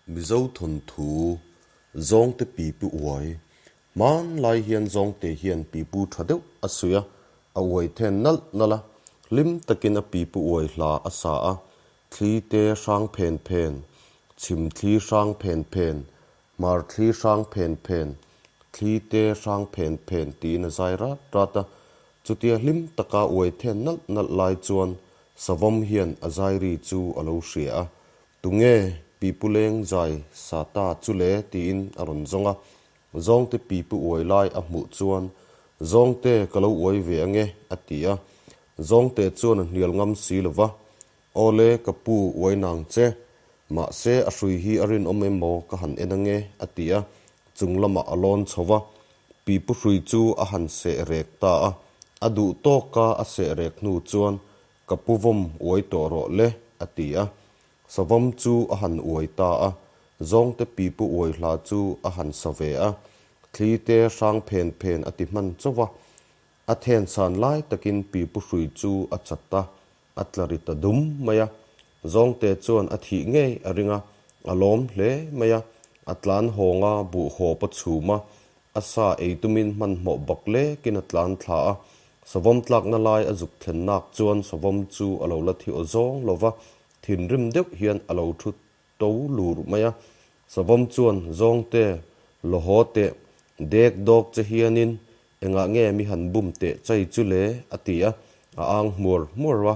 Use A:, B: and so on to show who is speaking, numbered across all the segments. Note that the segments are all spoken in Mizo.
A: Mizo thawnthu Zawngte pipu uai. Hmanlai hian Zawngte hian pipu tha deuh a suih a, a uai then nalh nalh a, hlim takin a pipu uai hla a sa a, thli te hrang phen phen, chhim thli hrang phen phen, hmar thli hrang phen phen, thli te hrang phen phen tiin a zai rat rat a. Chutia hlim taka uai then nalh nalh lai chuan Savawm hian a zai ri chu a lo hria a, Tunge pipu leng zai sa ta chu le tiin a rawn zawng a, Zawngte pipu uai lai a hmuh chuan Zawngte ka lo uai ve ange a ti a, Zawngte chuan a hnial ngam si lo va, Awle ka pu uai nang che, mahse a hrui hi a rinawm em maw ka han en ange a ti a, chung lamah a lawn chho va, pipu hrui chu a han seh rek ta a, a duh tawka a seh rek hnu chuan Ka pu vawm uai tawh rawh le, a ti a. Savawm chu a han uai ta a, Zawngte pipu uai hla chu a han sa ve a. Thli te hrang phen phen a ti hman chauh a. A then san lai takin pipu hrui chu a chat a, a tla ri ta dum mai a. Zawngte chuan a thih ngei a ring a, a lawm hle mai a. A tlan hawng a, buh hawp a chhum a, A sa ei tumin hmanhmawh bak lekin a tlan thla a, savawm tlakna lai a zuk thlen nak chuan savawm chu a lo la thi aw zawng lo va, thinrim deuh hian a lo thu to lur mai a. Savawm chuan zawngte, lawhaw teh, dek dawk che hianin engah nge mi han bum teh chai chu le? a ti a, a ang hmuar hmuar va.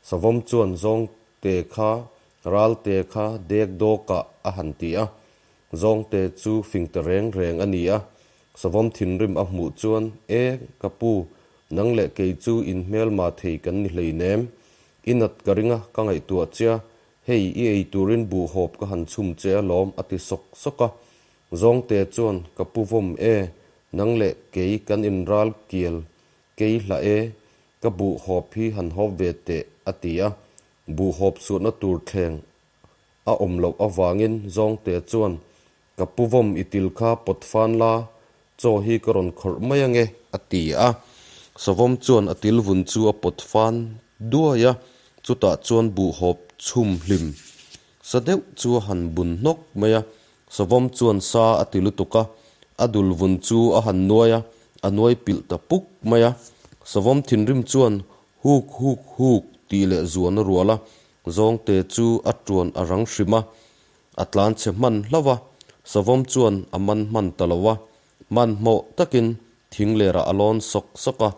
A: Savawm chuan zawngte kha ralte kha dek dawkah a han ti a, Zawngte chu fing ta reng reng a ni a, savawm thinrim a hmuh chuan, E, ka pu, nang leh kei chu in hmelma thei kan ni hleinem. I nat ka ring a, ka ngaihtuah che a, hei i ei turin buhhawp ka han chhum che a lawm a ti sawk sawk a. Zawngte chuan, Ka pu vawm e, nang leh kei kan inral kial kei hlah e, ka buhhawp hi han hawp ve teh a ti a, buhhawp suahna tur thleng A awm loh avangin Zawngte chuan, Ka pu vawm i til kha pawt fan la, chaw hi ka rawn khawrh mai ange, a ti a. Savawm chuan a til vun chu a pawt fan duai a, chutah chuan buhhawp chhum hlim sa deuh chu a han bun hnawk mai a. Savawm chuan sa a ti lutuk a, a dul vun chu a han nuai a, a nuai pilh ta puk mai a. Savawm thinrim chuan huk huk huk tih leh zuan a rual a, Zawngte chu a tuan a rang hrim a, a tlan chhe hman hlauh a, savawm chuan a man hman ta lo a, hmanhmawh takin thing lerah a lawn sawk sawk a,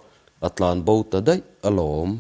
A: a tlan bo ta daih alawm.